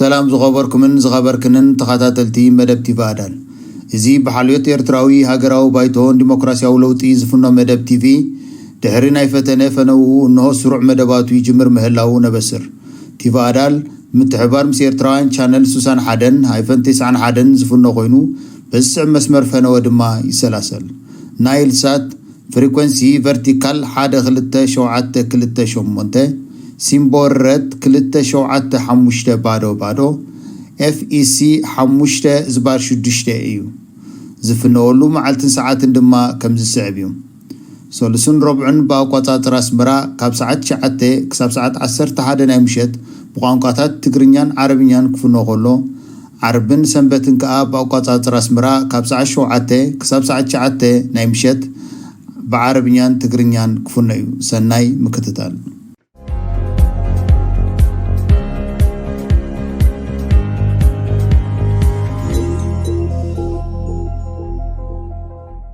ሰላም ዝኸበርኩምን ዝኸበርክንን ተኸታተልቲ መደብ ቲቪ ኣዳል። እዚ ብሓልዮት ኤርትራዊ ሃገራዊ ባይቶን ዲሞክራሲያዊ ለውጢ ዝፍኖ መደብ ቲቪ ድሕሪ ናይ ፈተነ ፈነውኡ እንሆ ስሩዕ መደባቱ ይጅምር ምህላዉ ነበስር። ቲቪ ኣዳል ምትሕባር ምስ ኤርትራውያን ቻነል ሱሳን ሓደን ሃይፈን ተስዓን ሓደን ዝፍኖ ኮይኑ በዚ ስዕብ መስመር ፈነወ ድማ ይሰላሰል። ናይል ሳት ፍሪኮንሲ ቨርቲካል ሓደ ክልተ ሸውዓተ ክልተ ሸሞንተ፣ ሲምቦል ረት ክልተ ሸውዓተ ሓሙሽተ ባዶ ባዶ፣ ኤፍ ኢ ሲ ሓሙሽተ ዝባር ሽዱሽተ እዩ። ዝፍነወሉ መዓልትን ሰዓትን ድማ ከም ዝስዕብ እዩ። ሰሉስን ረቡዕን ብኣቋጻጽራ ኣስመራ ካብ ሰዓት ትሽዓተ ክሳብ ሰዓት ዓሰርተ ሓደ ናይ ምሸት ብቋንቋታት ትግርኛን ዓረብኛን ክፍኖ ከሎ፣ ዓርብን ሰንበትን ከኣ ብኣቋጻጽራ ኣስመራ ካብ ሰዓት ሸውዓተ ክሳብ ሰዓት ትሽዓተ ናይ ምሸት ብዓረብኛን ትግርኛን ክፍኖ እዩ። ሰናይ ምክትታል።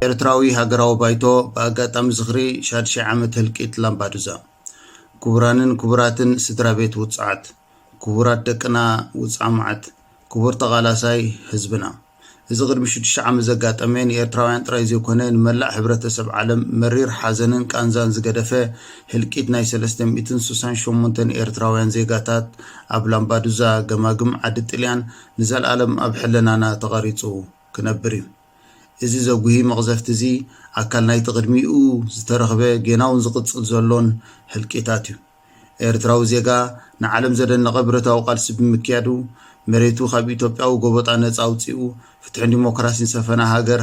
ኤርትራዊ ሃገራዊ ባይቶ ብኣጋጣሚ ዝኽሪ ሻድሻይ ዓመት ህልቂት ላምባዱዛ። ክቡራንን ክቡራትን ስድራ ቤት ውጹዓት፣ ክቡራት ደቅና ውጹዓ መዓት፣ ክቡር ተቓላሳይ ህዝብና። እዚ ቅድሚ ሽዱሽተ ዓመት ዘጋጠመ ንኤርትራውያን ጥራይ ዘይኮነ ንመላእ ሕብረተሰብ ዓለም መሪር ሓዘንን ቃንዛን ዝገደፈ ህልቂት ናይ ሰለስተ ሚእትን ስሳን ሸሞንተን ኤርትራውያን ዜጋታት ኣብ ላምባዱዛ ገማግም ዓዲ ጥልያን ንዘለኣለም ኣብ ሕልናና ተቐሪጹ ክነብር እዩ። እዚ ዘጉሂ መቕዘፍቲ እዚ ኣካል ናይቲ ቅድሚኡ ዝተረኽበ ጌና እውን ዝቕጽል ዘሎን ህልቂታት እዩ። ኤርትራዊ ዜጋ ንዓለም ዘደነቐ ብረታዊ ቃልሲ ብምክያዱ መሬቱ ካብ ኢትዮጵያዊ ጎበጣ ነጻ ኣውጺኡ ፍትሕን ዲሞክራሲን ዝሰፈና ሃገር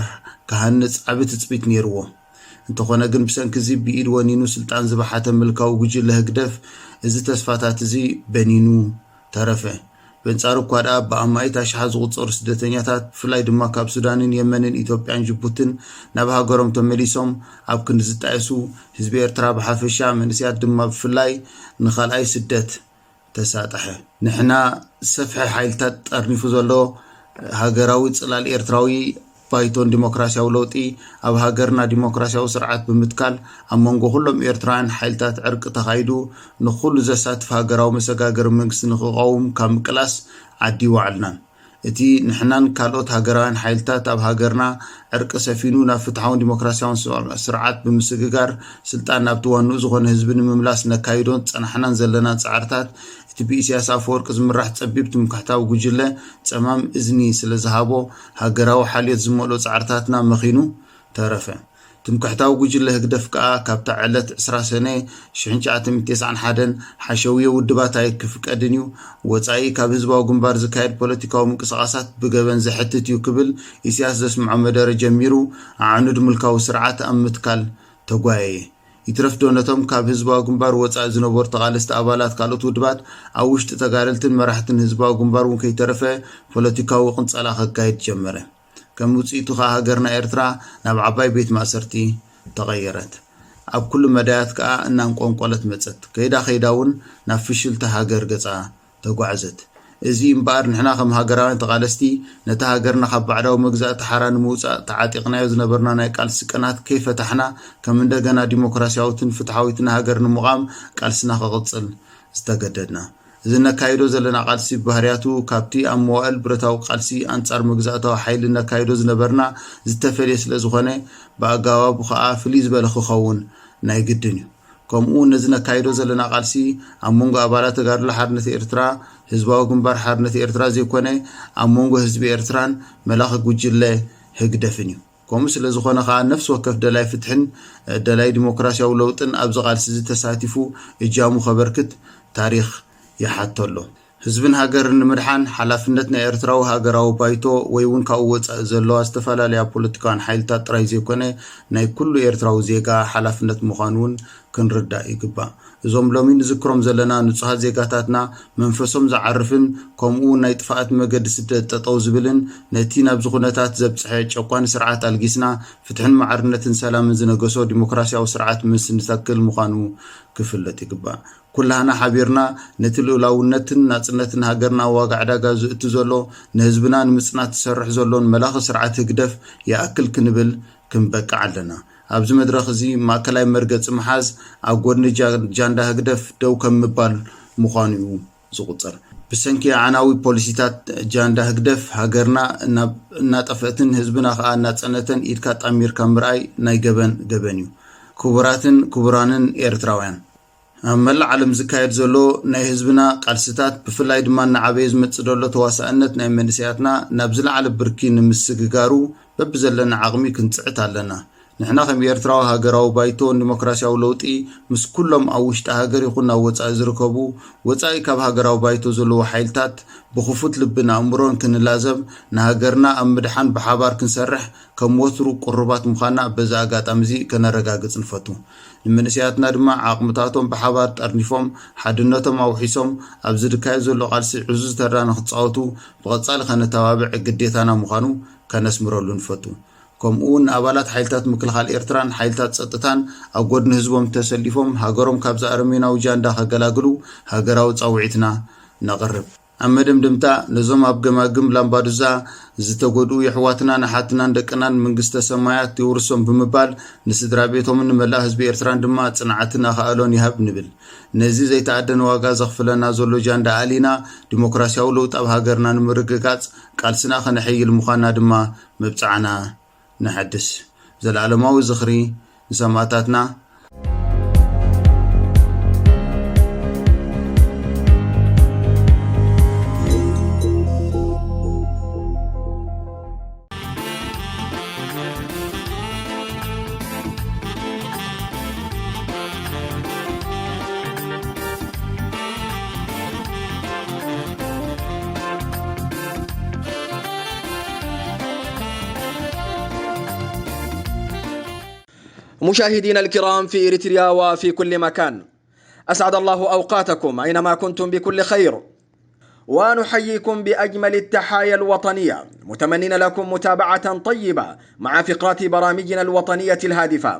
ክሃንጽ ዓቢ ትጽቢት ነይርዎ። እንተኾነ ግን ብሰንኪ እዚ ብኢድ ወኒኑ ስልጣን ዝበሓተ ምልካዊ ጉጅለ ህግደፍ እዚ ተስፋታት እዚ በኒኑ ተረፈ። በንጻሩ እኳ ደኣ ብኣማኢት ኣሽሓት ዝቑጸሩ ስደተኛታት ብፍላይ ድማ ካብ ሱዳንን የመንን ኢትዮጵያን ጅቡትን ናብ ሃገሮም ተመሊሶም ኣብ ክንዲ ዝጣየሱ ህዝቢ ኤርትራ ብሓፈሻ መንእሰያት ድማ ብፍላይ ንኻልኣይ ስደት ተሳጥሐ። ንሕና ሰፍሒ ሓይልታት ጠርኒፉ ዘሎ ሃገራዊ ጽላል ኤርትራዊ ባይቶን ዲሞክራሲያዊ ለውጢ ኣብ ሃገርና ዲሞክራሲያዊ ስርዓት ብምትካል ኣብ መንጎ ኩሎም ኤርትራውያን ሓይልታት ዕርቂ ተኻይዱ ንኹሉ ዘሳትፍ ሃገራዊ መሰጋገሪ መንግስቲ ንኽቐውም ካብ ምቅላስ ዓዲ ይወዓልናን። እቲ ንሕናን ካልኦት ሃገራውያን ሓይልታት ኣብ ሃገርና ዕርቂ ሰፊኑ ናብ ፍትሓውን ዲሞክራሲያውን ስር- ስርዓት ብምስግጋር ስልጣን ናብቲ ዋንኡ ዝኾነ ህዝቢ ንምምላስ ነካይዶን ዝጸናሕናን ዘለናን ጻዕርታት እቲ ብኢሳያስ ኣፈወርቂ ዝምራሕ ጸቢብ ትምክሕታዊ ጉጅለ ጸማም እዝኒ ስለ ዝሃቦ ሃገራዊ ሓልዮት ዝመልኦ ጻዕርታትና መኺኑ ተረፈ። ትምክሕታዊ ጉጅለ ህግደፍ ከኣ ካብታ ዕለት ዕስራ ሰነ ሽሕን ትሽዓተ ሚእትን ተስዓን ሓደን ሓሸውየ ውድባት ኣይክፍቀድን እዩ፣ ወጻኢ ካብ ህዝባዊ ግንባር ዝካየድ ፖለቲካዊ ምንቅስቓሳት ብገበን ዘሕትት እዩ ክብል ኢሳያስ ዘስምዖ መደረ ጀሚሩ ኣዕኑድ ምልካዊ ስርዓት ኣብ ምትካል ተጓየየ። ይትረፍ ዶ ነቶም ካብ ህዝባዊ ግንባር ወጻኢ ዝነበሩ ተቓለስቲ ኣባላት ካልኦት ውድባት ኣብ ውሽጢ ተጋደልትን መራሕትን ህዝባዊ ግንባር እውን ከይተረፈ ፖለቲካዊ ቅንጸላ ከካይድ ጀመረ። ከም ውጽኢቱ ከኣ ሃገርና ኤርትራ ናብ ዓባይ ቤት ማእሰርቲ ተቐየረት። ኣብ ኩሉ መዳያት ከኣ እናንቆንቆለት መጸት። ከይዳ ከይዳ እውን ናብ ፍሽልቲ ሃገር ገጻ ተጓዕዘት። እዚ እምበኣር ንሕና ከም ሃገራውያን ተቓለስቲ ነታ ሃገርና ካብ ባዕዳዊ መግዛእቲ ሓራ ንምውጻእ ተዓጢቕናዮ ዝነበርና ናይ ቃልሲ ቅናት ከይፈታሕና ከም እንደገና ዲሞክራሲያዊትን ፍትሓዊትን ሃገር ንምቓም ቃልስና ክቕጽል ዝተገደድና። እዚ ነካይዶ ዘለና ቃልሲ ብባህርያቱ ካብቲ ኣብ መዋእል ብረታዊ ቃልሲ ኣንጻር መግዛእታዊ ሓይሊ ነካይዶ ዝነበርና ዝተፈልየ ስለ ዝኾነ ብኣገባቡ ከኣ ፍልይ ዝበለ ክኸውን ናይ ግድን እዩ። ከምኡ እውን ነዚ ነካይዶ ዘለና ቃልሲ ኣብ መንጎ ኣባላት ተጋድሎ ሓርነት ኤርትራ፣ ህዝባዊ ግንባር ሓርነት ኤርትራ ዘይኮነ ኣብ መንጎ ህዝቢ ኤርትራን መላኺ ጉጅለ ህግደፍን እዩ። ከምኡ ስለ ዝኾነ ከኣ ነፍሲ ወከፍ ደላይ ፍትሕን ደላይ ዲሞክራሲያዊ ለውጥን ኣብዚ ቃልሲ እዚ ተሳቲፉ እጃሙ ከበርክት ታሪኽ ይሓቶ ኣሎ። ህዝብን ሃገርን ንምድሓን ሓላፍነት ናይ ኤርትራዊ ሃገራዊ ባይቶ ወይ እውን ካብኡ ወጻኢ ዘለዋ ዝተፈላለያ ፖለቲካውያን ሓይልታት ጥራይ ዘይኮነ ናይ ኩሉ ኤርትራዊ ዜጋ ሓላፍነት ምዃኑ እውን ክንርዳእ ይግባእ። እዞም ሎሚ ንዝክሮም ዘለና ንጹሃት ዜጋታትና መንፈሶም ዝዓርፍን ከምኡ እውን ናይ ጥፍኣት መገዲ ስደት ጠጠው ዝብልን ነቲ ናብዚ ኩነታት ዘብጽሐ ጨቋኒ ስርዓት ኣልጊስና ፍትሕን ማዕርነትን ሰላምን ዝነገሶ ዲሞክራሲያዊ ስርዓት ምስ ንተክል ምዃኑ ክፍለጥ ይግባእ። ኩላህና ሓቢርና ነቲ ልኡላውነትን ናጽነትን ሃገርና ኣብ ዋጋ ዕዳጋ ዝእቱ ዘሎ ንህዝብና ንምጽናት ዝሰርሕ ዘሎን መላኺ ስርዓት ህግደፍ ይኣክል ክንብል ክንበቅዕ ኣለና። ኣብዚ መድረኽ እዚ ማእከላይ መርገጺ ምሓዝ ኣብ ጎድኒ ጃ- ጃንዳ ህግደፍ ደው ከም ምባል ምዃኑ እዩ ዝቑጸር። ብሰንኪ ኣዕናዊ ፖሊሲታት ጃንዳ ህግደፍ፣ ሃገርና እናብ-፣ እናጠፍአትን ህዝብና ከኣ እናጸነተን ኢድካ ጣሚርካ ምርኣይ ናይ ገበን ገበን እዩ። ክቡራትን ክቡራንን ኤርትራውያን፣ ኣብ መላእ ዓለም ዝካየድ ዘሎ ናይ ህዝብና ቃልስታት፣ ብፍላይ ድማ እናዓበየ ዝመጽእ ዘሎ ተዋሳእነት ናይ መንእሰያትና ናብ ዝለዓለ ብርኪ ንምስግጋሩ በብዘለና ዓቕሚ ክንጽዕት ኣለና። ንሕና ከም ኤርትራዊ ሃገራዊ ባይቶ ንዲሞክራሲያዊ ለውጢ፣ ምስ ኩሎም ኣብ ውሽጢ ሃገር ይኹን ኣብ ወጻኢ ዝርከቡ፣ ወጻኢ ካብ ሃገራዊ ባይቶ ዘለዉ ሓይልታት ብኽፉት ልብን ኣእምሮን ክንላዘብ፣ ንሃገርና ኣብ ምድሓን ብሓባር ክንሰርሕ ከም ወትሩ ቅሩባት ምዃንና በዚ ኣጋጣሚ እዚ ከነረጋግጽ ንፈቱ። ንመንእሰያትና ድማ ዓቕምታቶም ብሓባር ጠርኒፎም፣ ሓድነቶም ኣውሒሶም፣ ኣብዚ ዝካየድ ዘሎ ቃልሲ ዕዙዝ ተራ ንክጻወቱ ብቐጻሊ ከነተባብዕ ግዴታና ምዃኑ ከነስምረሉ ንፈቱ። ከምኡ እውን ንኣባላት ሓይልታት ምክልኻል ኤርትራን ሓይልታት ጸጥታን ኣብ ጎድኒ ህዝቦም ተሰሊፎም ሃገሮም ካብዚ ኣረሜናዊ ጃንዳ ከገላግሉ ሃገራዊ ጻውዒትና ነቕርብ። ኣብ መደምደምታ፣ ነዞም ኣብ ገማግም ላምባዱዛ ዝተጎድኡ የሕዋትናን ኣሓትናን ደቅናን መንግስተ ሰማያት የውርሶም ብምባል፣ ንስድራ ቤቶምን ንመላእ ህዝቢ ኤርትራን ድማ ጽንዓትን ኣኻእሎን ይሃብ ንብል። ነዚ ዘይተኣደነ ዋጋ ዘኽፍለና ዘሎ ጃንዳ ኣሊና፣ ዲሞክራሲያዊ ለውጢ ኣብ ሃገርና ንምርግጋጽ ቃልስና ከነሐይል ምዃንና ድማ መብጽዓና ነሐድስ። ዘለኣለማዊ ዝኽሪ ንሰማእታትና። مشاهدينا الكرام في إريتريا وفي كل مكان، أسعد الله أوقاتكم أينما كنتم بكل خير، ونحييكم بأجمل التحايا الوطنية، متمنين لكم متابعة طيبة مع فقرات برامجنا الوطنية الهادفة.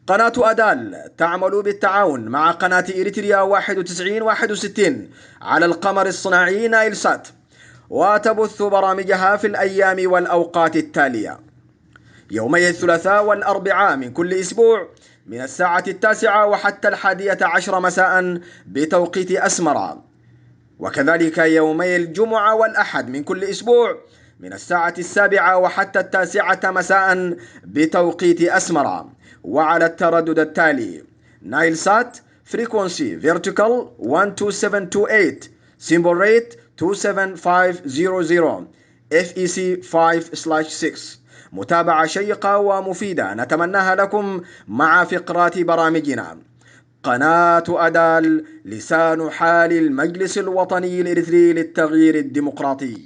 قناة أدال تعمل بالتعاون مع قناة إريتريا واحد وتسعين واحد وستين على القمر الصناعي نايل سات، وتبث برامجها في الأيام والأوقات التالية: يومي الثلاثاء والأربعاء من كل أسبوع من الساعة التاسعة وحتى الحادية عشرة مساء بتوقيت أسمرة، وكذلك يومي الجمعة والأحد من كل أسبوع من الساعة السابعة وحتى التاسعة مساء بتوقيت أسمرة، وعلى التردد التالي: نايل سات، frequency vertical one two seven two eight، symbol rate two seven five zero zero، F E C five slash six. متابعة شيقة ومفيدة نتمناها لكم مع فقرات برامجنا. قناة أدال، لسان حال المجلس الوطني الإريتري للتغيير الديمقراطي.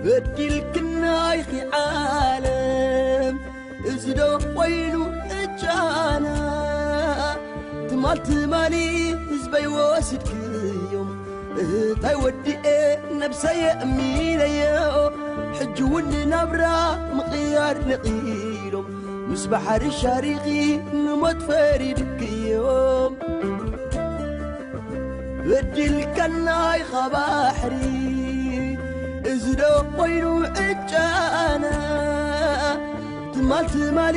በዲልክና ኢኺ ዓለም፣ እዚ ዶ ኮይኑ ዕጫና? ትማል ትማሊ ህዝበይ ወሲድክዮም፣ እህታይ ወዲኤ ነብሰየ እሚነዮ። ሕጂ እውን ንናብራ ምቕያር ነቒሎም፣ ምስ ባሕሪ ሻሪኺ ንሞት ፈሪድክዮም። በዲልካና ኢኻ ባሕሪ፣ እዚ ዶ ኮይኑ ዕጫና? ትማል ትማሊ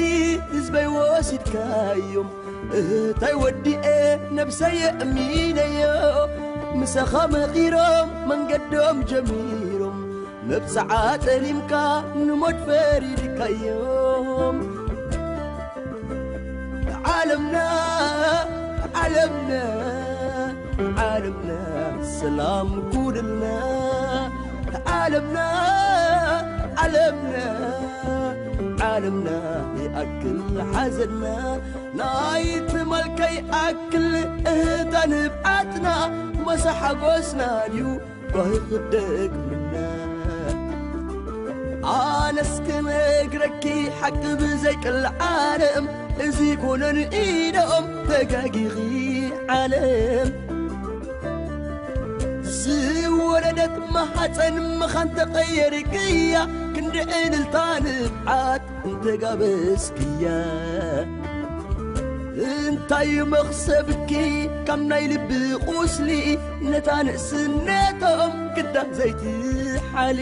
ህዝበይ ወሲድካዮም፣ እህታይ ወዲኤ ነብሰየ እሚነዮ። ምሳኻ መኺሮም መንገዶም ጀሚሮም፣ መብጽዓ ጠሊምካ ንሞት ፈሪድካዮም። ዓለምና፣ ዓለምና፣ ዓለምና፣ ሰላም ኩንልና። ዓለምና፣ ዓለምና፣ ዓለምና፣ ይኣክል ሓዘንና። ናይ ትማል ከይኣክል እህታ ንብዓትና፣ መሳ ሓጎስና ድዩ ባህኽ ደግምና? ኣነስ ክነግረኪ ሓቂ ብዘይቅልዓለም፣ እዚ ኮነን ኢዶም ተጋጊኺ ዓለም። ዝወለደት ማሓፀን ምኻን ተቐየርክያ፣ ክንዲ ዕልልታ ንብዓት እንተጋበዝክያ። እንታይ መኽሰብኪ ካብ ናይ ልቢ ቁስሊ፣ ነታ ንእስነቶም ክዳን ዘይትሓሊ።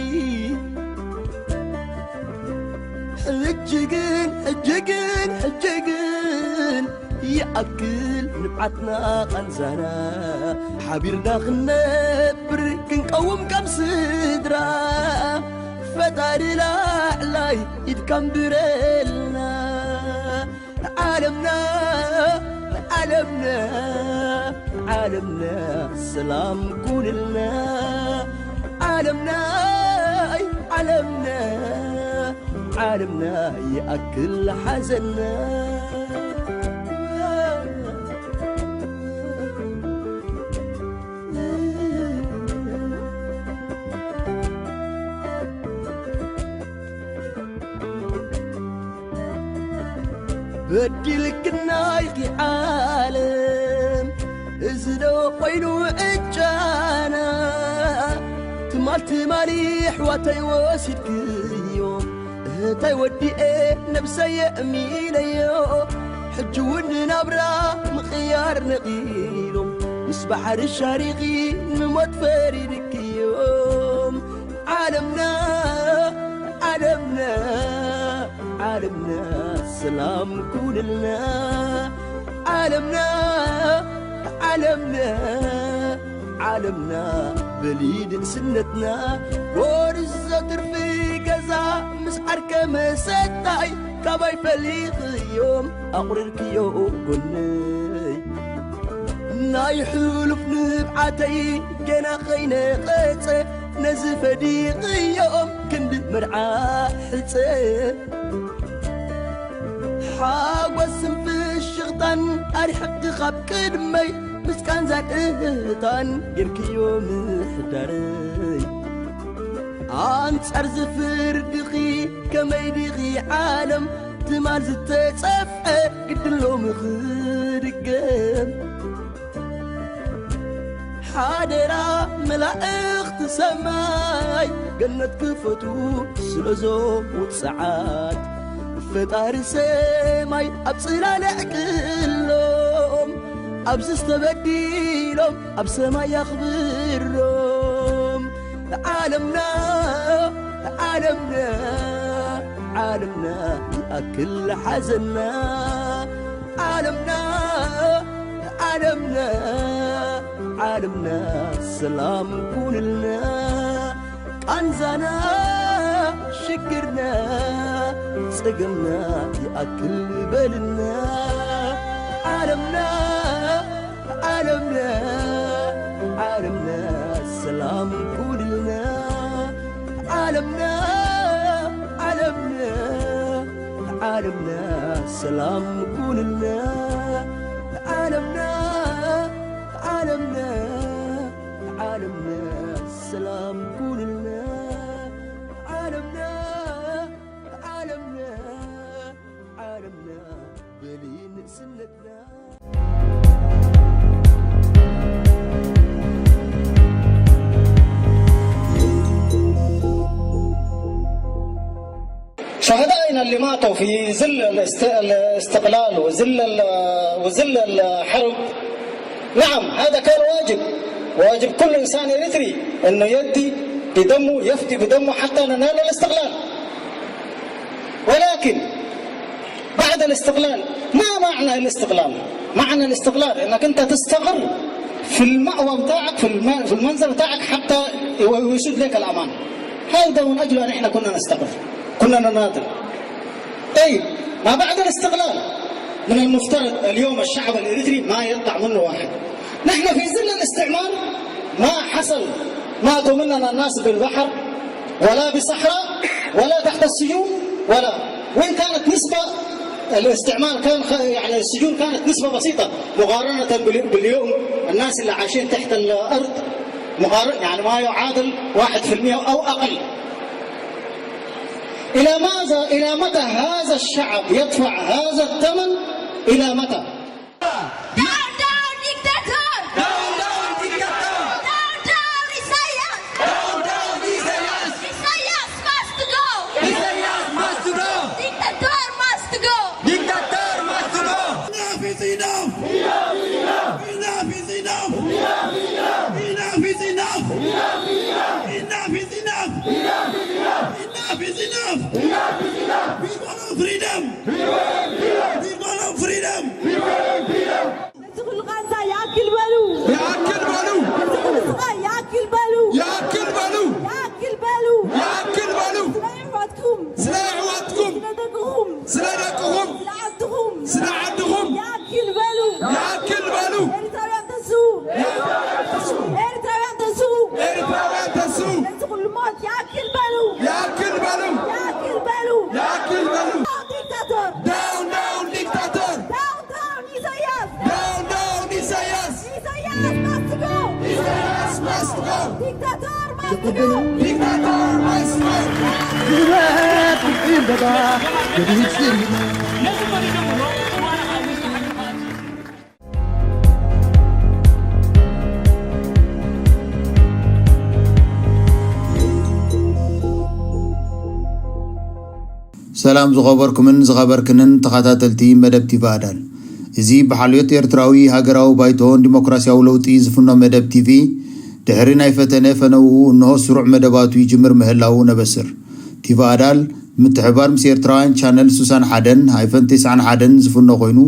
ሕጂ ግን፣ ሕጂ ግን፣ ሕጂ ግን ይኣክል ንብዓትና ቃንዛና፣ ሓቢርና ክንነብር ክንቀውም ከም ስድራ። ፈጣሪ ላዕላይ ኢድካ ንብረልና። ዓለምና፣ ዓለምና፣ ዓለምና ሰላም ኩንልና። ዓለምና፣ ዓለምና፣ ዓለምና ይኣክል ሓዘንና። በዲልክና ኢኺ ዓለም፣ እዚ ዶ ኮይኑ ዕጫና? ትማል ትማሊ ኣሕዋተይ ወሲድክዮም፣ እህታይ ወዲኤ ነብሰይ የእሚነዮ። ሕጂ እውን ንናብራ ምቕያር ነቒሎም፣ ምስ ባሕሪ ሻሪኺ ንሞት ፈሪድክዮም። ዓለምና፣ ዓለምና፣ ዓለምና ሰላም ኩንልና። ዓለምና፣ ዓለምና፣ ዓለምና በሊ ንእስነትና። ጎርዞ ትርፊ ገዛ ምስ ዓርከ መሰታይ፣ ካባይ ፈሊኽዮም ኣቑሪርክዮ ጎነይ። ናይ ሕሉፍ ንብዓተይ ገና ኸይነቐጸ፣ ነዚ ፈዲኽዮም ክንዲ መርዓ ሕጸ። ሓጎስን ፍሽኽታን ኣርሒቕኪ ካብ ቅድመይ፣ ምስ ቃንዛን እህታን ጌርክዮ ምሕዳረይ። ኣንጻር ዝፍርድኺ ከመይ ዲኺ ዓለም፣ ትማል ዝተጸፍዐ ግድን ሎሚ ክድገም። ሓደራ መላእኽቲ ሰማይ፣ ገነት ክፈቱ ስለዞም ውጽዓት። ፈጣሪ ሰማይ ኣብ ጽላል ኣዕቅሎም፣ ኣብዚ ዝተበዲሎም ኣብ ሰማይ ያኽብሮም። ዓለምና፣ ዓለምና፣ ዓለምና ይኣክል ሓዘንና። ዓለምና፣ ዓለምና፣ ዓለምና ሰላም ኩንልና። ቃንዛና፣ ሽግርና፣ ጸገምና ይኣክል በልና። ዓለምና፣ ዓለምና፣ ዓለምና ሰላም ኩንልና። ዓለምና፣ ዓለምና፣ ዓለምና ሰላም ኩንልና። ዓለምና፣ ዓለምና፣ ዓለምና ሰላም ኩንልና። ዓለምና፣ ዓለምና፣ ዓለምና በሊ ንእስነትና። شهدائنا اللي ماتوا في ظل الاست-، الاستقلال وظل ال-، وظل الحرب. نعم، هذا كان واجب، واجب كل إنسان إريتري إنه يدي بدمه، يفدي بدمه حتى ننال الاستقلال. ولكن بعد الاستقلال، ما معنى الاستقلال؟ معنى الاستقلال إنك أنت تستقر في المأوى بتاعك، في الم-، في المنزل بتاعك حتى يسود لك الأمان. هذا من أجله نحن كنا نستقر، كنا نناضل. طيب، ما بعد الاستقلال من المفترض اليوم الشعب الإريتري ما يطلع منه واحد. نحن في ظل الاستعمار ما حصل، ماتوا مننا الناس بالبحر ولا بصحراء ولا تحت السجون ولا، وإن كانت نسبة الاستعمار كان خ-، يعني السجون كانت نسبة بسيطة مقارنة بال-، باليوم الناس اللي عايشين تحت الأرض، مقارن-، يعني ما يعادل واحد في المية أو أقل. إلى ماذا، إلى متى هذا الشعب يدفع هذا الثمن؟ إلى متى؟ Down, down, dictator! Down, down, dictator! Down, down, Isaias! Down, down, Isaias! Isaias must go! Isaias must go! Dictator must go! Dictator must go! ፍሪደም! ቪቫ ፍሪደም! ነዚ ኩሉ ቃንዛ ይኣክል በሉ! ይኣክል በሉ! ነዚ ኩሉ ስቓይ ይኣክል በሉ! ይኣክል በሉ! ይኣክል በሉ! ይኣክል በሉ! ስለ ኣሕዋትኩም! ስለ ኣሕዋትኩም! ስለ ደቅኹም! ስለ ደቅኹም! ስለ ዓድኹም! ስለ ዓድኹም! ይኣክል በሉ! ይኣክል በሉ! ኤርትራውያን ተስኡ! ኤርትራውያን ተስኡ! ኤርትራውያን ተስኡ! ኤርትራውያን ተስኡ! ነዚ ኩሉ ሞት ይኣክል በሉ! ይኣክል በሉ! ይኣክል በሉ! ይኣክል በሉ! ዲክታቶር! Down, down, dictator! Down, down, ኢሳያስ! Down, down, ኢሳያስ! ኢሳያስ must go! ኢሳያስ must go! ዲክታቶር must go! ዲክታቶር must go! ሰላም ዝኸበርኩምን ዝኸበርክንን ተኸታተልቲ መደብ ቲቪ ኣዳል። እዚ ብሓልዮት ኤርትራዊ ሃገራዊ ባይቶን ዲሞክራሲያዊ ለውጢ ዝፍኖ መደብ ቲቪ፣ ድሕሪ ናይ ፈተነ ፈነውኡ እንሆ ስሩዕ መደባቱ ይጅምር ምህላዉ ነበስር። ቲቪ ኣዳል ምትሕባር ምስ ኤርትራውያን ቻነል ሱሳን ሓደን ሃይፈን ተስዓን ሓደን ዝፍኖ ኮይኑ፣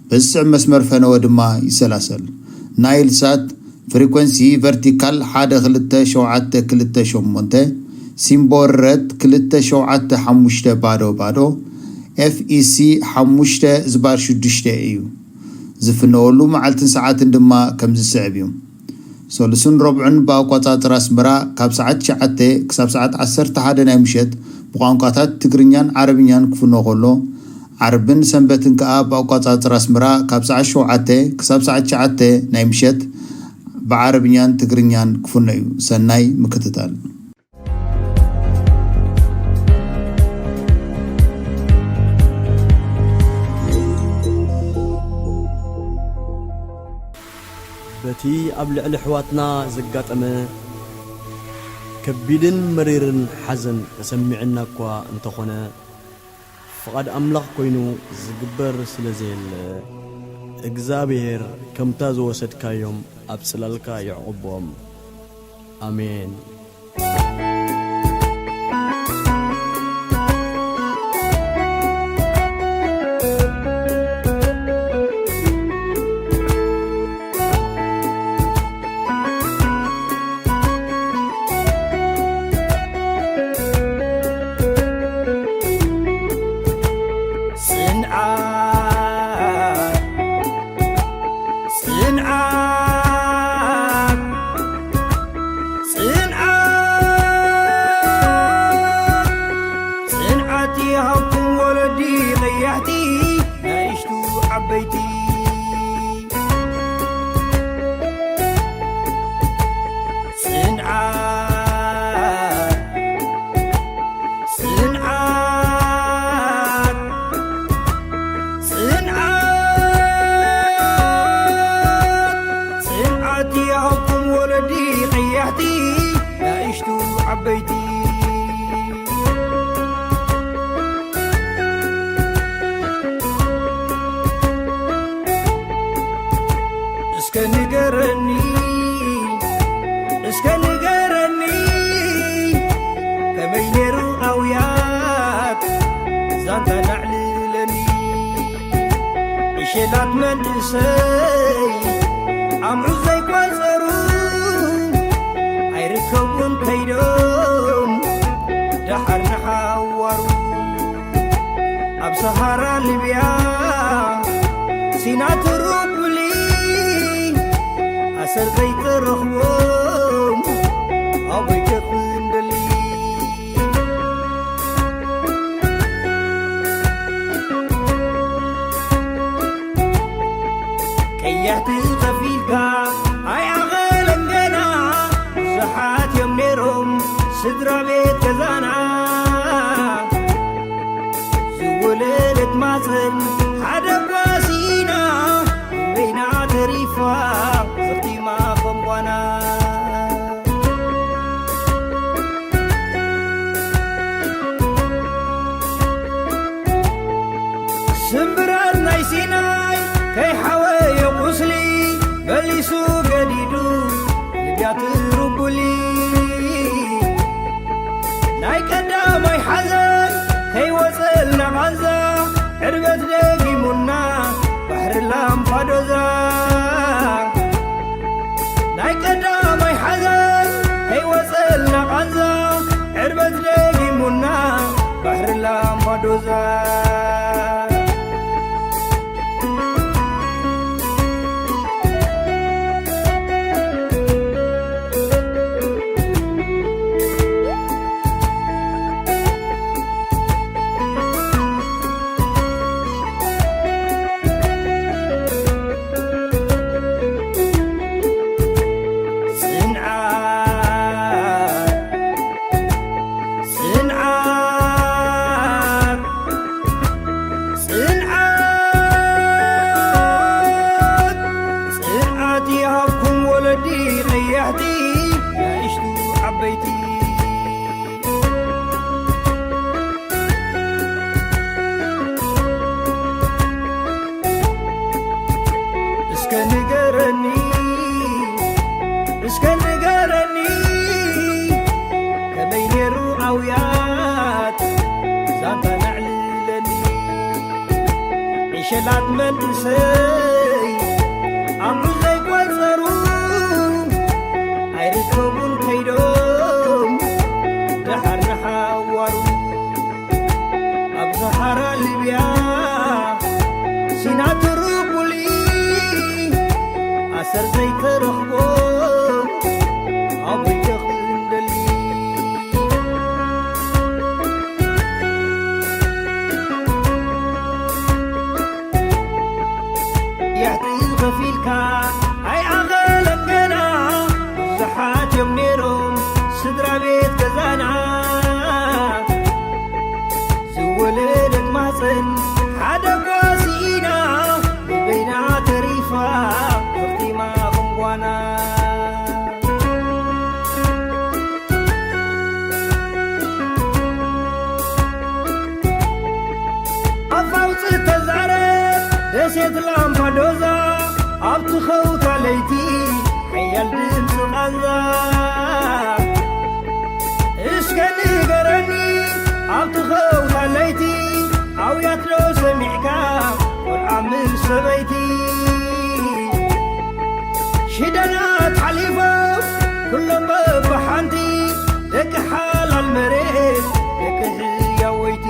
በዚ ስዕብ መስመር ፈነወ ድማ ይሰላሰል። ናይል ሳት ፍሪኮንሲ ቨርቲካል ሓደ ክልተ ሸውዓተ ክልተ ሸሞንተ፣ ሲምቦል ረት ክልተ ሸውዓተ ሓሙሽተ ባዶ ባዶ፣ ኤፍ ኢ ሲ ሓሙሽተ ዝባር ሽዱሽተ እዩ። ዝፍነወሉ መዓልትን ሰዓትን ድማ ከምዚ ዝስዕብ እዩ። ሰሉስን ረቡዕን ብኣቋጻጽራ ኣስመራ ካብ ሰዓት ትሽዓተ ክሳብ ሰዓት ዓሰርተ ሓደ ናይ ምሸት ብቋንቋታት ትግርኛን ዓረብኛን ክፍኖ ከሎ፣ ዓርብን ሰንበትን ከኣ ብኣቋጻጽራ ኣስመራ ካብ ሰዓት ሸውዓተ ክሳብ ሰዓት ትሽዓተ ናይ ምሸት ብዓረብኛን ትግርኛን ክፍኖ እዩ። ሰናይ ምክትታል። በቲ ኣብ ልዕሊ ኣሕዋትና ዘጋጠመ ከቢድን መሪርን ሓዘን ተሰሚዕና እኳ እንተኾነ፣ ፍቓድ ኣምላኽ ኮይኑ ዝግበር ስለ ዘየለ፣ እግዚኣብሔር ከምታ ዝወሰድካዮም ኣብ ጽላልካ የዕቑቦም። ኣሜን። ጽንዓት፣ ጽንዓት፣ ጽንዓት፣ ጽንዓት ይሃብኩም ወለዲ ቀያሕቲ፣ ንእሽቱ ዓበይቲ። ጽንዓት፣ ጽንዓት፣ ጽንዓት፣ ጽንዓት ይሃብኩም ወለዲ ቀያሕቲ፣ ንእሽቱ ዓበይቲ። እስከ ንገረኒ፣ እስከ ንገረኒ፣ ከመይ ነይሩ ኣውያት ዛንታ ናዕልለኒ? ዕሸላት መንእሰይ ኣምዑ ዘይቋጸሩ፣ ኣይርከቡን ከይዶም ደሓር ንሓዋሩ። ኣብ ሰሃራ ሊብያ ሲና ትሩቡሊ፣ ኣሰር ዘይትረኽቦም ኣበይ ከ ክንደሊ? ቀያሕቲ ከፊልካ ኣይኣኸለን ገና፣ ብዙሓት እዮም ነይሮም ስድራ ቤት ገዛና። ዝወለደት ማፀን ሓደ ጓሲና፣ በይና ተሪፋ ዘኽቲማ ከም ጓና። ስምብራት ናይ ሲናይ ከይሓወዮ ቁስሊ፣ መሊሱ ገዲዱ ልብያ ትሩቡሊ። ናይ ቀዳማይ ሓዘን ከይወፀልና ቃንዛ፣ ደጊሙና ባሕሪ ላምፓዶዛ። ጽንዓት፣ ጽንዓት፣ ጽንዓት፣ ጽንዓት ይሃብኩም ወለዲ ቀያሕቲ፣ ንኣሽቱ ዓበይቲ። እስከ ንገረኒ፣ እስከ ንገረኒ፣ ከመይ ነይሩ ኣውያት ዛንታ ነዕልለኒ። ዕሸላት መንእሰይ ኣምዑ ዘይቆጸሩ፣ ኣይርከቡን ከይዶም ደሓር ንሓዋሩ። ኣብ ሰሃራ ሊብያ ሲና ትሩቡሊ፣ ኣሰር ዘይተረኽቦ ኣበይ ደኽንደሊ። የሕቲ ከፊልካ ኣይኣኸለን ገና፣ ብዙሓት እዮም ነይሮም ስድራ ቤት ገዛና። ዝወለደት ማህፀን ሓደ ጓ ስኢና፣ በይና ተሪፋ ፈኺማ ከም ጓና። ኣፍ ኣውፅእ ተዛረብ ደሴት ላምፓዶዛ፣ ኣብቲ ኸውታ ለይቲ ሓያል ድምፂ ቃንዛ። እስከ ንገረኒ ኣብቲ ኸውታ ለይቲ፣ ኣውያት ዶ ሰሚዕካ ቆልዓ ምስ ሰበይቲ? ሽደናት ሓሊፎም ኩሎም በብሓንቲ፣ ደቂ ሓላል መሬት፣ ደቂ ህያወይቲ።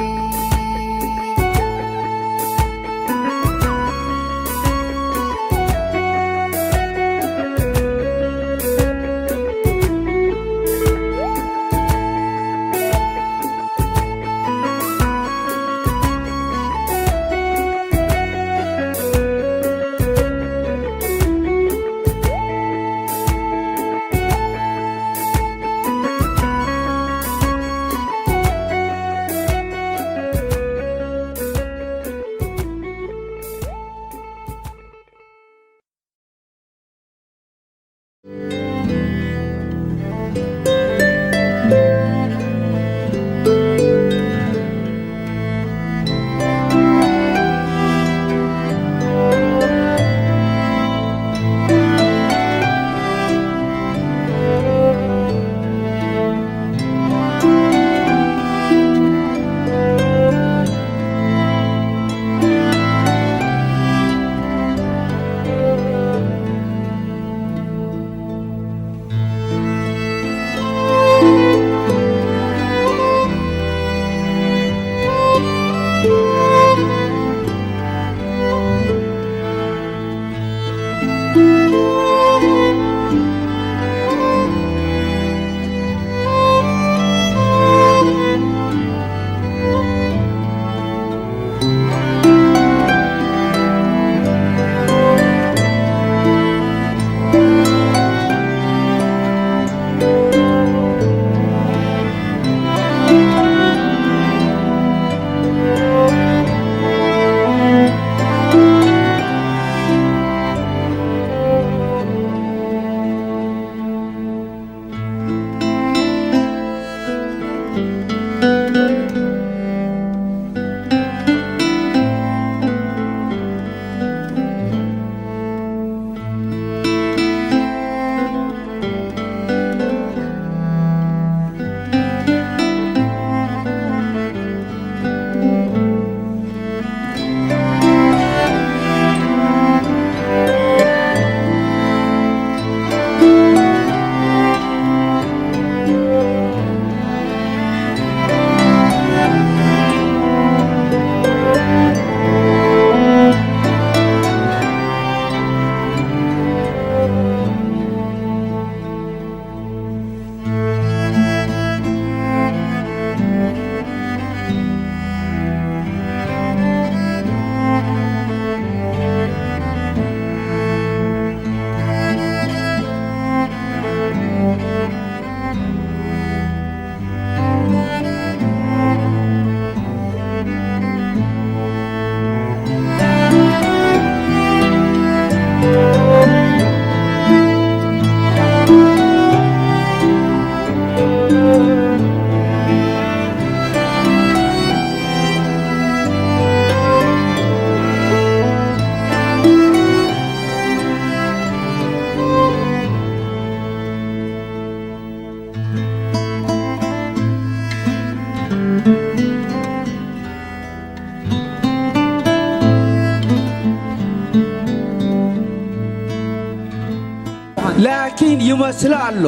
ላኪን ይመስሎ ኣሎ።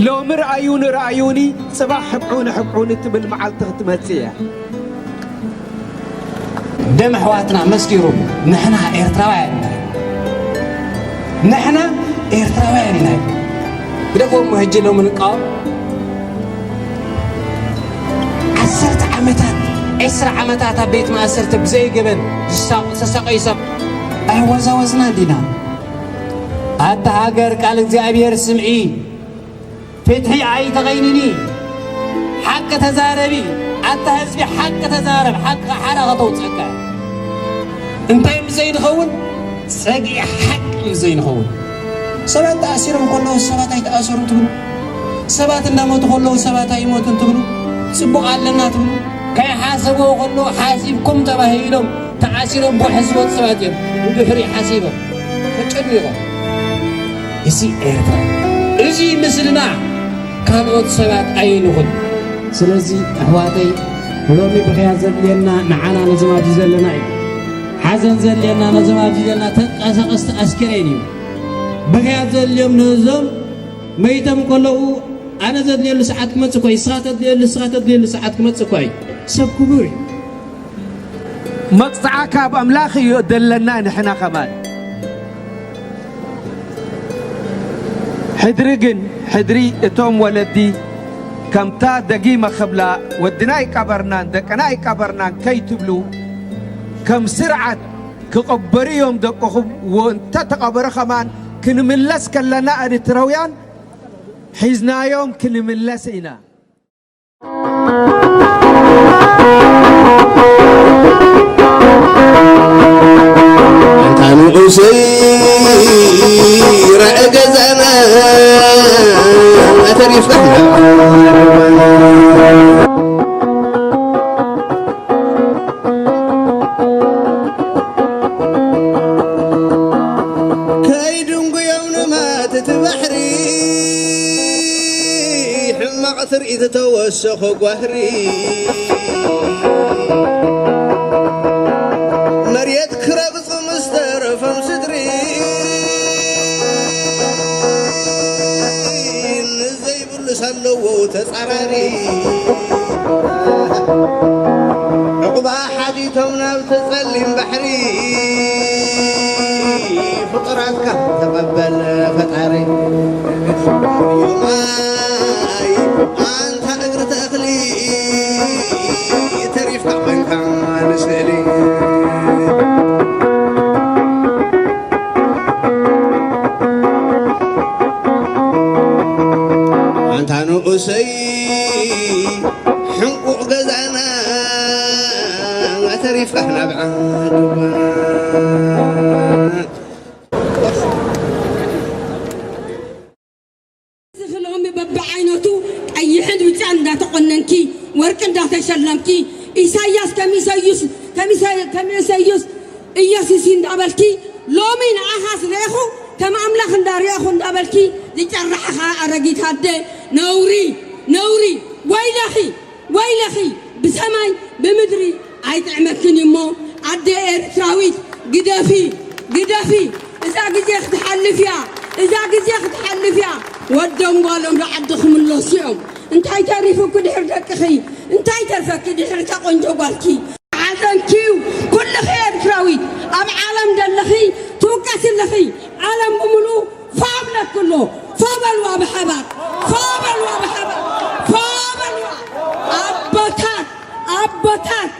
ሎሚ ርኣዩኒ ርኣዩኒ፣ ጽባሕ ሕብዑኒ ሕብዑኒ ትብል መዓልቲ ክትመጽእ እያ። ደም ኣሕዋትና መስኪሩ፣ ንሕና ኤርትራውያን ኢና። ንሕና ኤርትራውያን ኢና። ግደፎ እሞ ሕጂ ሎሚ ንቃወም። ዓሰርተ ዓመታት፣ ዕስራ ዓመታት ኣብ ቤት ማእሰርቲ ብዘይ ገበን ዝሳቕ-፣ ዝተሳቐዩ ሰብ ኣይወዛወዝናን ዲና? ኣታ ሃገር ቃል እግዚኣብሔር ስምዒ፣ ፍትሒ ኣይተቐይንኒ፣ ሓቂ ተዛረቢ፣ ኣታ ህዝቢ ሓቂ ተዛረብ፣ ሓቂ ሓራ ከተውፀካ። እንታይ ምስ ዘይንኸውን? ጸግዒ ሓቂ ምስ ዘይንኸውን። ሰባት ተኣሲሮም ከለዉ ሰባት ኣይተኣሰሩን ትብሉ፣ ሰባት እንዳሞቱ ከለዉ ሰባት ኣይሞቱን ትብሉ፣ ጽቡቕ ኣለና ትብሉ። ከይሓሰብዎ ከለዉ ሓሲብኩም ተባሂሎም ተኣሲሮም ብውሕስ ዝበሉ ሰባት እዮም ንድሕሪ ሓሲቦም ተጨኒቖም። እዚ ኤርትራ፣ እዚ ምስልና ካልኦት ሰባት ኣይንኹን። ስለዚ ኣሕዋተይ፣ ሎሚ ብኽያት ዘድልየና ንዓና ነዞም ኣብዚ ዘለና እዩ። ሓዘን ዘድልየና ነዞም ኣብዚ ዘለና ተንቀሳቐስቲ ኣስከሬን እዩ። ብኽያት ዘድልዮም ነዞም መይቶም ከለዉ ኣነ ዘድልየሉ ሰዓት ክመጽእ እኮ እዩ። ንስኻ ተድልየሉ፣ ንስኻ ተድልየሉ ሰዓት ክመጽእ እኮ እዩ። ሰብ ክቡር እዩ። መቕጻዓ ካብ ኣምላኽ እዩ ደለና ንሕና ከማን። ሕድሪ ግን፣ ሕድሪ እቶም ወለዲ ከምታ ደጊመ ክብላ ወድና ኣይቀበርናን ደቅና ኣይቀበርናን ከይትብሉ፣ ከም ስርዓት ክቕበሩ እዮም ደቅኹም። ወ-፣ እንተተቐበሩ ከማን ክንምለስ ከለና ኤርትራውያን ሒዝናዮም ክንምለስ ኢና። ኣንታ ንኡሰይ ረአ ገዛና ኣተሪፍካ ከይድንጉዮም ንማት እቲ ባሕሪ ሕማቕ ትርኢት ተወሰኸ ጓህሪ መሬት ክረግጹ ምስ ተረፎም ስድሪ ንዘይብሉስ ኣለዎ ተጻራሪ ዕቑባ ሓቲቶም ናብ ተጸሊም ባሕሪ ፍጡራትካ ተቐበል ፈጣሪ። ዮማይ ኣንታ እግሪ ተኽሊ ተሪፍካ ኮንካ ንስእሊ። ኣንታ ንኡሰይ ሕንቁቕ ገዛና ተሪፍካ ናብ ዓድዋ። እዚ ሎሚ በብዓይነቱ ቀይሕን ብጫን እንዳተቆነንኪ፣ ወርቂ እንዳተሸለምኪ፣ ኢሳያስ ከም ኢሰዩስ፣ ከም ኢሰ-፣ ከም ኢሰዩስ ኢየሱስ እንዳበልኪ፣ ሎሚ ንዓኻስ ርኤኹ፣ ከም ኣምላኽ እንዳርኤኹ እንዳበልኪ ዝጨራሕኻ ኣረጊት ኣደ፣ ነውሪ፣ ነውሪ፣ ወይለኺ፣ ወይለኺ፣ ብሰማይ ብምድሪ ኣይጥዕመክን እሞ፣ ኣደ ኤርትራዊት፣ ግደፊ፣ ግደፊ፣ እዛ ግዜ ክትሓልፍ እያ፣ እዛ ግዜ ክትሓልፍ እያ። ወዶም ጓሎም ንዓዲ ክምለሱ እዮም። እንታይ ተሪፉኪ ድሕሪ ደቅኺ? እንታይ ተርፈኪ ድሕሪ እታ ቆንጆ ጓልኪ? ሓዘንኪ እዩ። ኩልኺ ኤርትራዊት ኣብ ዓለም ዘለኺ ትውቀሲ ኣለኺ። ዓለም ብምሉ ፋ ብለኪ ኣሎ። ፋ በልዋ ብሓባር፣ ፋ በልዋ ብሓባር፣ ፋ በልዋ። ኣቦታት፣ ኣቦታት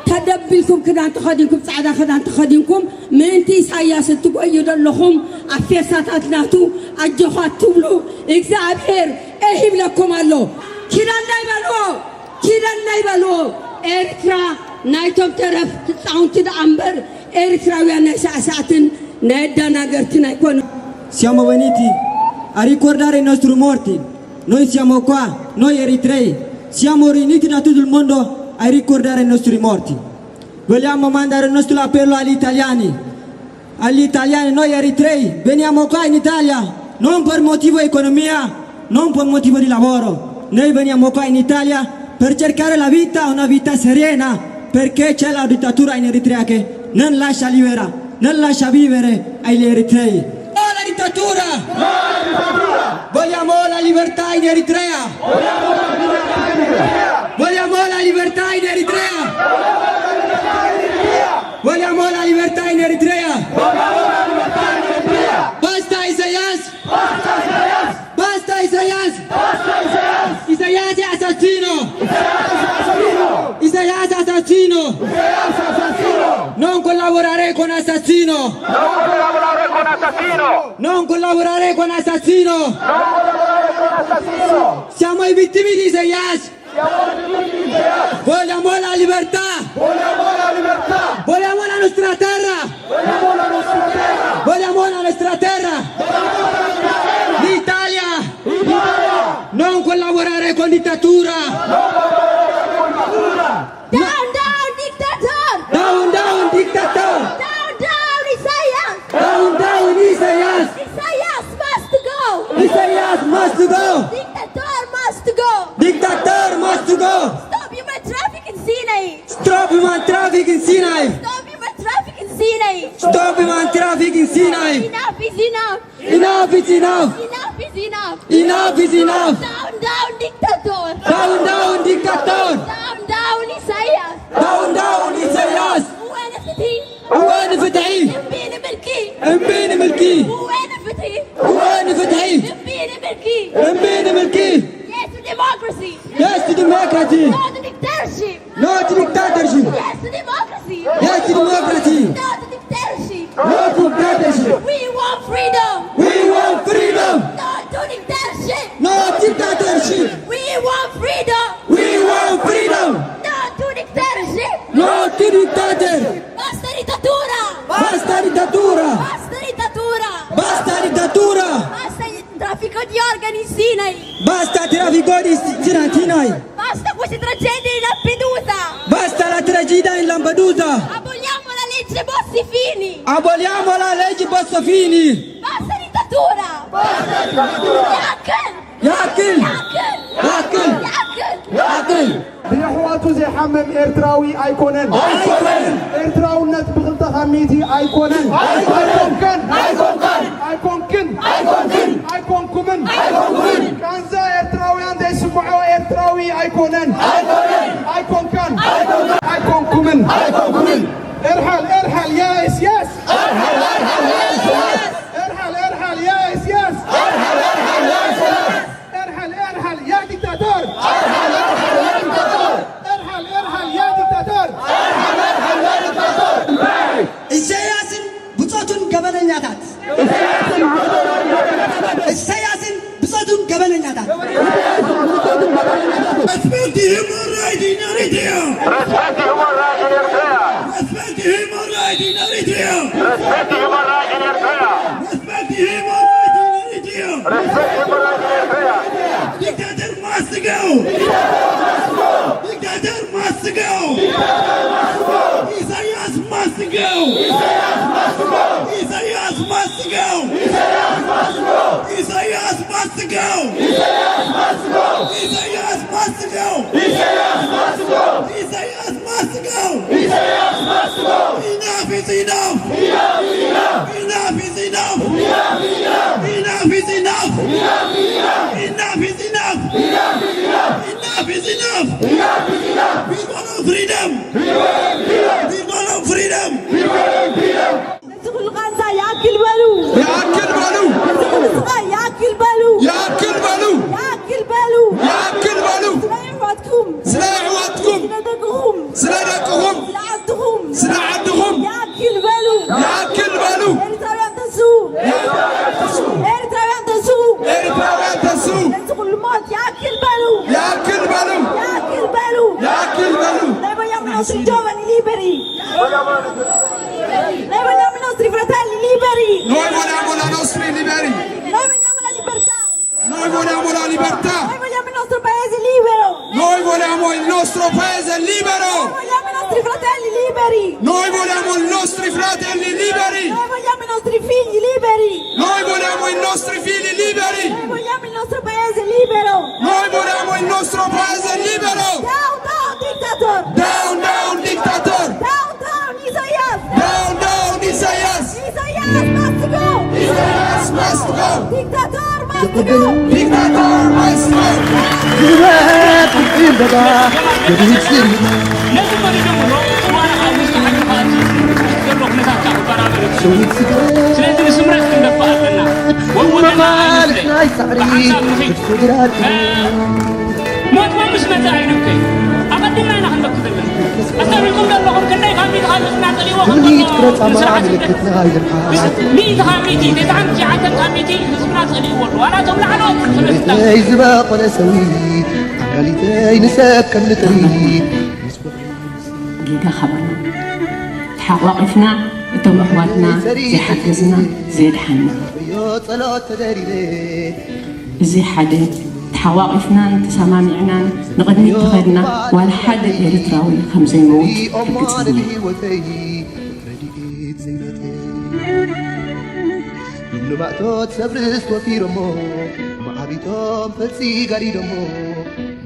ተደቢልኩም ክዳን ተኸዲንኩም፣ ጻዕዳ ክዳን ተኸዲንኩም ምእንቲ ኢሳያስ እትጎዩ ዘለኹም ኣብ ፌስታታት ናቱ ኣጆኻ ትብሉ እግዚኣብሔር ኤህ ይብለኩም ኣሎ። ኪዳን ናይ በልዎ። ኪደል ናይ በልዎ። ኤርትራ ናይቶም ተረፍ ህፃውንቲ ደኣ እምበር ኤርትራውያን ናይ ሳዕሳዕትን ናይ ኣደናገርትን ኣይኮኑ። Siamo venuti a ricordare i nostri morti. Noi siamo qua, noi eritrei. Siamo riuniti da tutto il mondo a ricordare i nostri morti. Vogliamo mandare il nostro appello agli italiani. Agli italiani, noi eritrei, veniamo qua in Italia non per motivo economia, non per motivo di lavoro. Noi veniamo qua in Italia per cercare la vita, una vita serena, perché c'è la dittatura in Eritrea che non lascia libera, non lascia vivere agli eritrei. Dittatura! Vogliamo la libertà in Eritrea! Vogliamo la libertà in Eritrea! Vogliamo la libertà in Eritrea! Basta Isaias! Basta Isaias! Basta Isaias! Basta Isaias! Isaias è assassino! Isaias è assassino! Isaias è assassino! Isaias è assassino! Non collaborare con assassino! Non collaborare con assassino! Non collaborare con assassino! Non collaborare con assassino! Siamo i vittimi di Isaias! Vogliamo la libertà! Vogliamo la libertà! Vogliamo la nostra terra! Vogliamo la nostra terra! Vogliamo la nostra terra! L'Italia! L'Italia! Non collaborare con dittatura! Non collaborare con dittatura! Down, down, dictator! Down, down, dictator! Down, down, Isaias! Down, down, Isaias! Isaias must go! Isaias must go! Dictator must go! Dictator must go! Stop human traffic in Sinai! Stop human traffic in Sinai! Stop human traffic in Sinai! Stop human traffic in Sinai! Enough is enough! Enough is enough! Enough is enough! Enough is enough! Down, down, dictator! Down, down, dictator! Down, down, Isaias! Down, down, Isaias! وين ፍትሒ? وين ፍትሒ? እምቢ ንምልኪ! እምቢ ንምልኪ! وين ፍትሒ? وين ፍትሒ? እምቢ ንምልኪ! እምቢ ንምልኪ! Yes to democracy! Yes to democracy! No to dictatorship! No to dictatorship! Yes to democracy! Yes to democracy! No to dictatorship! No to dictatorship! We want freedom! We want freedom! No to dictatorship! No dictatorship! We want freedom! We want freedom! No to dictatorship! No to dictatorship! Basta dittatura! Basta dittatura! Basta dittatura! Basta dittatura! Basta il traffico di organi in Sinai! Basta traffico di Sinai! Basta queste tragedie in Lampedusa! Basta la tragedia in Lampedusa! Aboliamo la legge Bossi-Fini! Aboliamo la legge Bossi-Fini! Basta dittatura! Basta dittatura! Yakil! Yakil! Yakil! Yakil! ብየሕዋቱ ዘይሓምም ኤርትራዊ ኣይኮነን። ኣይኮነን። ኤርትራውነት ብኽልተ ካብ ሚእቲ ኣይኮነን። ኣይኮነን። ኣይኮንካን። ኣይኮንክን። ኣይኮንክን። ኣይኮንኩምን። ኣይኮንኩምን። ቃንዛ ኤርትራውያን ዘይስምዖ ኤርትራዊ ኣይኮነን። ኣይኮነን። ኣይኮንካን። ኣይኮንካን። ኣይኮንኩምን። ኣይኮንኩምን። ارحل، ارحل يا إسياس! ارحل، ارحل يا إسياس! ارحل، ارحل يا إسياس! ارحل، ارحل يا إسياس! ارحل، ارحل يا دكتاتور! ارحل، ارحل يا دكتاتور! ارحل، ارحل يا دكتاتور! ኢሳያስን ብጾቱን ገበነኛታት! ኢሳያስን ብጾቱን ገበነኛታት! Respect the human right in Eritrea! Respect the human right in Eritrea! Respect the human right in Eritrea! Respect the human right in Eritrea! Respect the human right in Eritrea! Respect the human right in Eritrea! Dictator must go! Dictator must go! Isaias must go! Isaias must go! Isaias must go! Isaias must go! Isaias must go! Isaias must go! Isaias must go! Isaias must go! Isaias must go! Isaias must go! Enough is enough! Enough is enough! Enough is enough! Enough is enough! Enough is enough! Enough is enough! Enough is enough! Enough is enough! Enough is enough! We want our freedom! We want our freedom! We want our freedom! We want our freedom! እዚ ኩሉ ቃንዛ ይኣክል በሉ! ይኣክል በሉ! እዚ ኩሉ ስቓይ ይኣክል በሉ! ይኣክል በሉ! ይኣክል በሉ! ይኣክል በሉ! ስለ ኣሕዋትኩም! ስለ ኣሕዋትኩም! ስለ ደቅኹም! ስለ ደቅኹም! ስለ ዓድኹም! ስለ ዓድኹም! ይኣክል በሉ! ይኣክል በሉ! ኤርትራውያን ተስኡ! ኤርትራውያን ተስኡ! ኤርትራውያን ተስኡ! ኤርትራውያን ተስኡ! ነዚ ኩሉ ሞት ይኣክል በሉ! ይኣክል በሉ! ይኣክል በሉ! ይኣክል በሉ! Noi vogliamo i nostri giovani liberi! Noi vogliamo i nostri fratelli liberi! Noi vogliamo la nostri liberi! Noi vogliamo la libertà! Noi vogliamo la libertà! Noi vogliamo il nostro paese libero! Noi vogliamo il nostro paese libero! Noi vogliamo i nostri fratelli liberi! Noi vogliamo i nostri fratelli liberi! Noi vogliamo i nostri figli liberi! Noi vogliamo i nostri figli liberi! Noi vogliamo il nostro paese libero! Noi vogliamo il nostro paese libero! Down, down, dictator! Down, down, dictator! Down, down, Isaias! Down, down, Isaias! Isaias must go! Isaias must ዲክታቶር ማስቲካ! ዲክታቶር ማስቲካ! ግብረት ፍልፍል ደባ ገዲድ ስር ነዚ መሪዶ ብሎ ዋላ ኣብ ውሽጢ ዓዲ ኸኣቲ ዘሎ ኩነታት ከዓ ክበራበር እዩ። ሸዊት ስግረ ስለዚ ንስምረት ክንደፍእ ኣለና። ወወገና መኻልፍ ኣይንስለ። ናይ ሳዕሪ ብሓንሳብ ንኺድ። ስግራት ሞት ማ ምስ መጸ ኣይንብከይ። ኣቐዲምና ኢና ክንበኪ ዘለና። ኣስተብሂልኩም ዶ ኣለኹም? ክንደይ ካብ ሚእቲ ካብ ህዝብና ጸሊእዎ ከም ዘሎ ትምኒት ክረጻ ንስርዓት ምልክት ናይ ድርሓት። ሚእቲ ካብ ሚእቲ፣ ተስዓን ትሽዓተን ካብ ሚእቲ ህዝብና ጸሊእዎ ኣሎ። ዋላ እቶም ላዕለዎት ሰበስልጣን። መሬተይ ዝበቖለ ሰዊ ኣካሊተይ ንሰብ ከም ንጥሪ። ጌጋ ካባና ተሓቋቒፍና እቶም ኣሕዋትና ዘይሓገዝና ዘየድሓንና። ጸሎት ተደሪበ እዚ ሓደ ተሓቋቒፍናን ተሰማሚዕናን ንቕድሚት ተኸድና ዋላ ሓደ ኤርትራዊ ከም ዘይመውት ርግጽ እየ። ንማእቶት ሰብ ርስት ወፊሮሞ መዓቢቶም ፈልሲ ጋሪዶሞ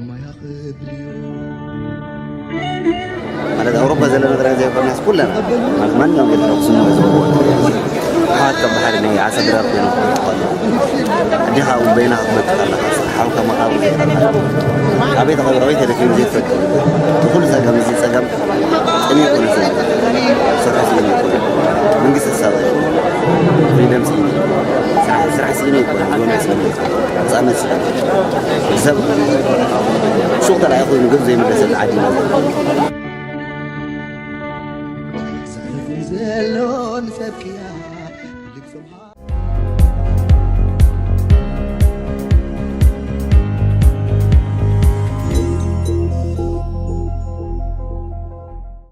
ማያ ክብል እዩ። ማለት ኣውሮፓ ዘለና ጥራይ ዘይኮናስ ኩለና ማለት ማንኛውም ኤርትራዊ ክስምዖ ዝግብኦ። ኣሕዋትካ ብሓደ ናይ ዓሳ ድራር ኮይኖም ክመጹ ከለዉ፣ ኣዴኻ እውን በይና ክትመጽእ ከለኻ፣ ሓውካ መኻብኡ ከይተረፈ፣ ኣበይ ተቐቢሩ፣ ኣበይ ተደፊኑ ዘይትፈልጥ። እቲ ኩሉ ጸገም፣ እዚ ጸገም ጽምኢ ይኮነ ሰብ፣ ስራሕ ጽምኢ ይኮነ። መንግስቲ ክሳብ ፍሪደም ጽምኢ፣ ስራሕ፣ ስራሕ ጽምኢ ይኮነ፣ ዝወንዐ ጽምኢ ይኮነ። ነጻነት ስለ ሰብ ሹቕ ተላኢኹ ምግብ ዘይምለሰሉ ዓዲ ኢና ዘለና። ዘለዎን ሰብክያ ልግሶም